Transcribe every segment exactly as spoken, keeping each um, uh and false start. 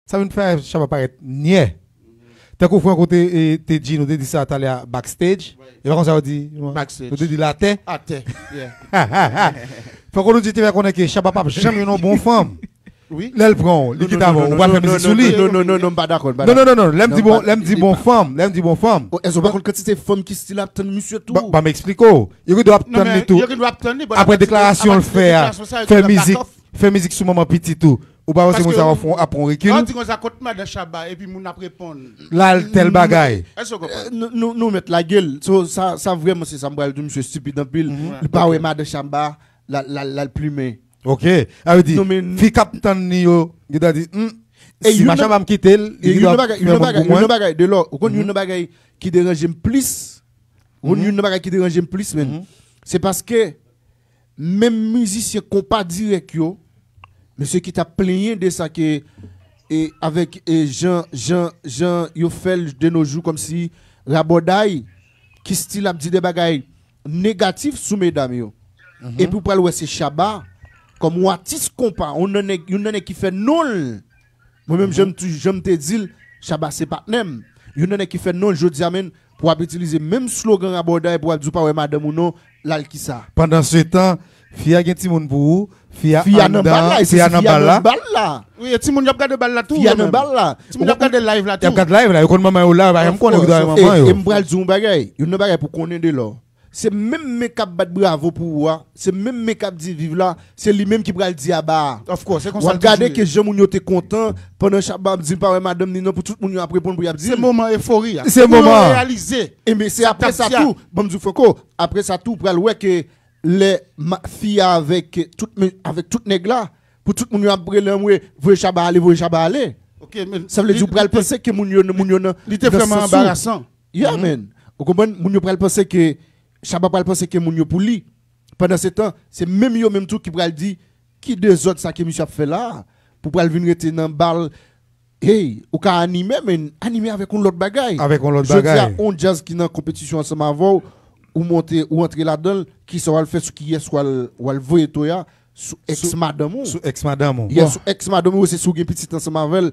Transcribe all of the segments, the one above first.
Sa vin fè Shabba parèt nyè. Tankou Franco te, e, te di, nou te di sa talè a backstage. E pa konsa yo di, nou te di l atè. Atè. Franco nou di te fè konnen ke Shabba p ap janm jwenn yon bon fanm. Lè l pran w, li kite avè w, ou pral fè mizik sou li. Non, non, non, non, non, m pa dakò, m pa dakò. Non, non, non, non, lè m di bon, lè m di bon fanm, lè m di bon fanm. Èske w pa konn kantite fanm ki still ap tann misye tou? Ban m eksplike w. Yo gen dwa ap tann li tou. Apre deklarasyon l fè a, fè mizik, fè mizik sou manman pitit ou. Ou pa panse moun sa ap pran rekil? Lè w di konsa kont madan Shabba epi moun ap reponn. L al tèl bagay. Èske w konprann? Nou, nou, nou mèt lage l. So, sa, sa vrèman se sa m pral di w, misye estipid anpil. Li pa wè madan Shabba, l al, l al, l al plimen. Ok. Sa vle di, fi k ap tann li yo, yo ta di, hmm, si madan Shabba m kite l, li gen dwa fè moun pou mwen. Yon bagay, de lò, ou konn yon bagay ki deranje m plis, ou konn yon bagay ki deranje m plis, men, se paske menm mizisyen konpa dirèk yo, mesye ki t ap plenyen de sa ke, e, avèk, e, jan, jan, jan yo fè l de nos jours, kòmsi rabòday, ki still ap di de bagay negatif sou medam yo. Epi w pral wè se Shabba, kòm yon atis konpa, yon nan nèg, yon nan nèg ki fè non l. Mwen menm, jan m tou, jan m te di l, Shabba se patnè m. Yon nan nèg ki fè non l jodi a, men, pou w ap itilize menm slogan rabòday pou w ap di w pa wè madanm ou non, l al kisa? Pandansetan, fi a gen timoun pou ou, fi a anndan, fi a nan bal la. Wi, e timoun yo ap gade bal la tou. Fi a nan bal la. Timoun yo ap gade live la tou. Y ap gade live la, yo konn manman yo la, yo pa janm konnen ki dwa manman yo. E m pral di w yon bagay, youn nan bagay pou konnen de lò. Se menm men k ap bat bravo pou ou a, se menm men k ap di viv la, se li menm ki pral di aba a. Of course, se konsa l toujou ye. W ap gade ke jan moun yo te kontan pandan Shabba ap di l pa wè madanm ni non, pou tout moun yo ap reponn pou y ap di l. Se moman efori a. Se moman an. Pou yo reyalize. Enben, se apre sa tou, ban m di w Franco, apre sa tou, w pral wè ke lè fi a avèk tout, avèk tout nèg la, pou tout moun yo ap rele anmwe, voye Shabba ale, voye Shabba ale. Sa vle di w pral panse ke moun yo, moun yo nan, li te vrèman anbarasan. Yeah, man. Ou konprann? Moun yo pral panse ke, Shabba pral panse ke moun yo pou li. Pandansetan, se menm yo menm tou ki pral di, ki dezòd sa ke misye ap fè la a? Pou pral vin rete nan bal, hey, ou ka anime, men anime avèk yon lòt bagay. Avèk yon lòt bagay. Jodi a, yon djaz ki nan konpetisyon ansanm avè w, ou monte, ou antre ladan l, kisa w al fè sou kiyès w al, w al voye toya? Sou èks madanm ou. Sou èks madanm ou. Yeah, sou èks madanm ou, se si w gen pitit ansanm avè l,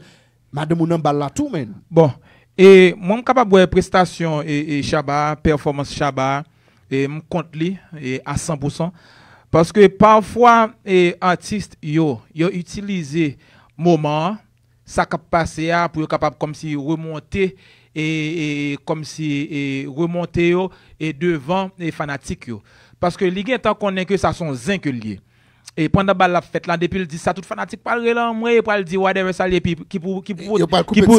madanm ou nan bal la tou, man. Bon, e mwen m kapab wè prestasyon e, e Shabba, pèfòmans Shabba, e m kont li e a san pou san. Paske pafwa e atis yo, yo itilize moman an, sa k ap pase a pou yo kapab kòmsi remonte e, e kòmsi e remonte yo e devan e fanatik yo. Paske li gentan konnen ke sa se yon zen ke l ye. E pandan bal la ap fèt la, depi l di sa, tout fanatik pral rele anmwe, pral di whatever sa l ye, epi ki pou, ki pou, ki pou,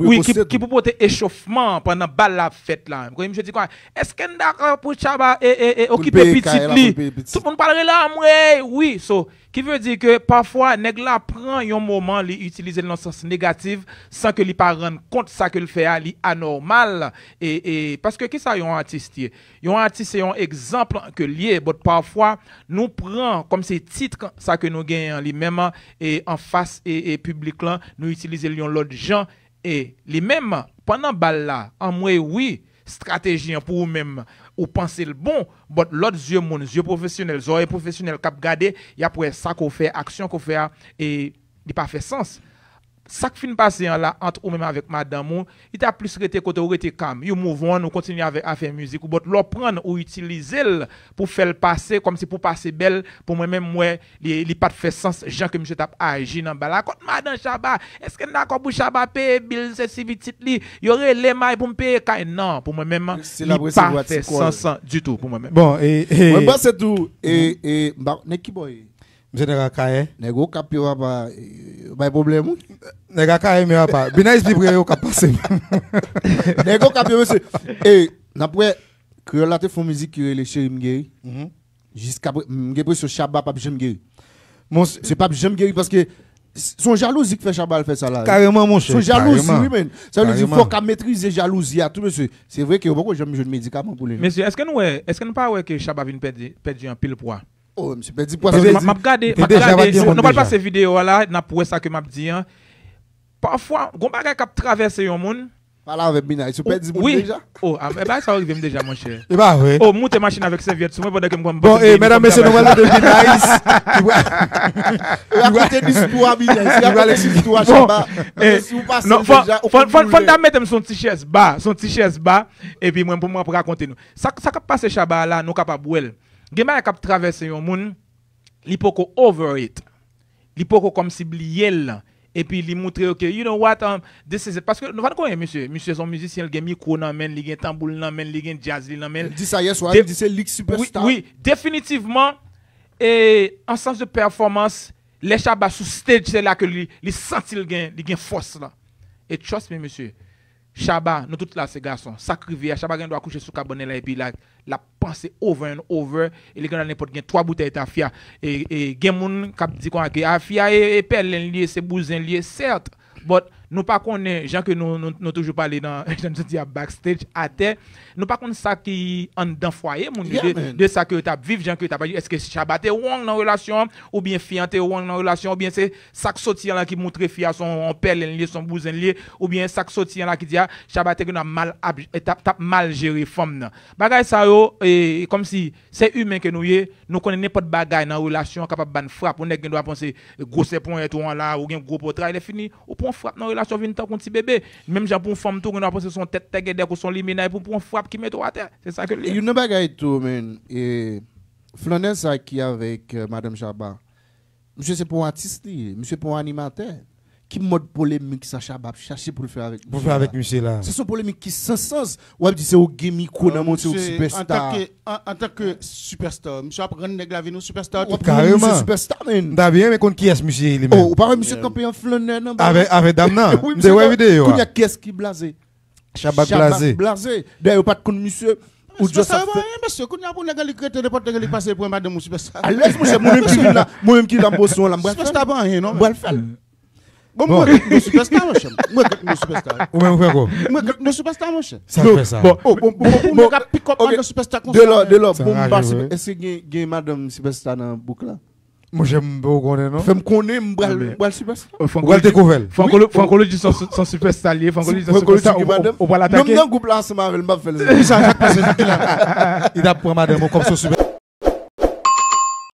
wi, ki, ki pou pote echofman pandan bal la ap fèt la. Kote misye di kwa, èske n dakò pou Shabba e, e, e okipe pitit li? Tout moun pral rele anmwe, wi. So, ki vle di ke pafwa, nèg la pran yon moman, li itilize l nan sans negatif, san ke li pa rann kont sa ke l fè a, li anòmal. E, e, paske kisa yon atis ye? Yon atis se yon egzanp ke l ye, but pafwa, nou pran kòmsi tit sa ke nou genyen an li menm e anfas e, e piblik lan, nou itilize l yon lòt jan. E li menm, pandan bal la, anmwe wi, estrateji an pou ou menm, ou panse l bon, but lòt zye moun, zye pwofesyonèl, zòrèy pwofesyonèl k ap gade, y ap wè sa ke w fè, aksyon ke w fè a, e li pa fè sans. Sa k fin pase an la, ant ou menm avèk madanm ou, li ta plis rete kote w rete kalm. You move on, ou kontinye avèk afè mizik ou, but lè w pran l, ou itilize l pou fè l pase, kòmsi pou pase bèl, pou mwen menm, m wè li, li pa t fè sans jan ke misye t ap aji nan bal la. Kont madan Shabba, èske n dakò pou Shabba peye bil, sesi pitit li, yo rele m ay pou m peye kay? Non, pou mwen menm, li pa fè sans ditou pou mwen menm. Bon, e, e, mwen panse tou, e, e, m pa, nèg ki bò ye? Misye nèg Akayè. Nèg Okap yo, papa, yo bay pwoblèm, wi. Nèg Akayè, men papa. Bina espri pre yo k ap pase. Nèg Okap yo, mesye. E, n ap wè, kreyòl la te fè yon mizik ki rele Cheri m geri. Jiska pre-, m gen enpresyon Shabba p ap janm geri. Se p ap janm geri paske s-, se yon jalouzi k fè Shabba al fè sa la. Kareman, monchè. Se yon jalouzi, wi, men. Sa vle di, fò w ka metrize jalouzi a tou, mesye. Se vre ke yo poko janm jwenn medikaman pou li, non. Mesye, èske nou wè, èske nou pa wè ke Shabba vin pèdi, pèdi anpil pwa? Oh, misye pèdi pwa, sa vle di. M ap gade, m ap gade, nou pral pase videyo a la, n ap wè sa ke m ap di an. Pafwa, gon bagay k ap travèse yon moun, Pale avè m, Binice. Ou pèdi moun Wi. deja? Oh, ah, e bagay sa yo rive m deja, monchè. E pa vre. Oh, moute machin avèk sèvyèt sou mwen pandan ke m konn Bon, e medam mesye, nou pral tande Binice. Rakonte listwa Binice. Rakonte listwa Bon, Shabba. Eh, Si ou pase non, fò, deja, ou fò, konn fò, fò n boule. ta mete m sou yon ti chèz ba, sou yon ti chèz ba, epi mwen, pou mwen ap rakonte nou. Sa, sa k ap pase Shabba la, nou kapab wè l. Gen bagay k ap travèse yon moun, li poko over it. Li poko kòmsi bliye l. Epi li moutre yo ke, you know what, um, this is it. Paske nou pa konnen, misye. Misye se yon mizisyen, li gen mikwo nan men l, li gen tanbou l nan men l, li gen djaz li nan men l. Di sa yè swa, De- di se lik Wi, sipèsta. Wi, definitivman, e, an sans de pèfòmans, lè Shabba sou stage, se la ke li, li santi l gen, li gen fòs la. E trust me, mesye, Shabba, nou tout la se gason. Sa k rive a, Shabba gen dwa kouche sou kabann la epi la, l ap panse over and over, e li gen dwa nenpòt gen twa boutèy tafya. E, e gen moun k ap di konsa ke tafya e, e pèlen li ye, se bouzen li ye, sèt. But nou pa konnen, jan ke nou, nou, nou toujou pale nan, jan nou di a backstage, atè, nou pa konn sa ki anndan fwaye moun yo, Yeah, de, man. de sa ke yo t ap viv, jan ke yo t ap aji. Èske Shabba te wrong nan relasyon an, oubyen fi an te wrong nan relasyon, oubyen se sa k soti an la ki moutre fi a se yon pèlen li ye, se yon bouzen li ye, oubyen sa k soti an la ki di a Shabba te gen mal, t ap, t ap mal jere fanm nan. Bagay sa yo, e, kòmsi se imen ke nou ye, nou konnen nenpòt bagay nan relasyon an kapab ba n frap. Yon nèg gen dwa panse gwosè ponyèt ou an la, ou gen gwo potray, lè fini, ou pran frap nan relasyon, vin tankou yon ti bebe. Menm jan pou yon fanm tou, gen dwa panse se yon tèt tègèdèk ou se yon limena, epi ou pran frap ki mete w atè. Se sa ke l ye. Yon bagay tou, man. E, flannè sa ki avèk euh, Madanm Shabba. Misye se pou atis li ye. Misye pou animatè. Ki mòd polemik sa Shabba ap chache pou l fè avèk Pou fè avèk misye la. Se son polemik ki san sans. W ap di se ou gen mikwo nan men w, se ou Misye, sipèsta. Antanke an- antanke sipèsta, misye ap rann nèg la vin yon sipèsta. W ap Kareman. rann sipèsta, man. M ta byen renmen konn kiyès misye ye li Oh, menm. Ou pa wè misye kanpe an flannè nan ba? Avèk, avèk dam nan. Wi, M te wè misye videyo kounye a. A kiyès ki blaze? Shabba blaze. Blaze. Dayè yo pa t konn misye. Ou just Sipèsta ap yo fè pa anyen, mesye. Kounye a pou nèg li k rete nenpòt nèg li k pase pou madanm ou sipèsta. Alèz, monchè, mwen menm ki vin la, mwen menm ki la, m bosyon la, m pral fè. Sipèsta pa anyen, non. M pral fè. Bon, mwen regrèt nou sipèsta, monchè. Mwen regrèt nou sipèsta. Ou menm ou fè kwa? Mwen regrèt nou sipèsta, monchè. Sa k fè sa. Bon, Oh, bon, bon, bon, nèg ap pick up Ok. madanm sipèsta konsa. De lò, de lò, Sa bon, m raje pa vre. sipè-, èske gen, gen madanm sipèsta nan bouk la? Monchè, m pa konnen non. Fè m konnen, m pral, Amen. m pral sipèsta. Ou Ou pral dekouvè l. Franco Lou di son, son sipèsta li ye, Franco Lou di son Franco Lou sipèsta, di ki ou- madanm? ou pral Non, m atake. Nan gwoup la ansanm avè l, m ap fè l. Ki sa, sa k pase? Li t ap pran madanm ou kòm son sipè.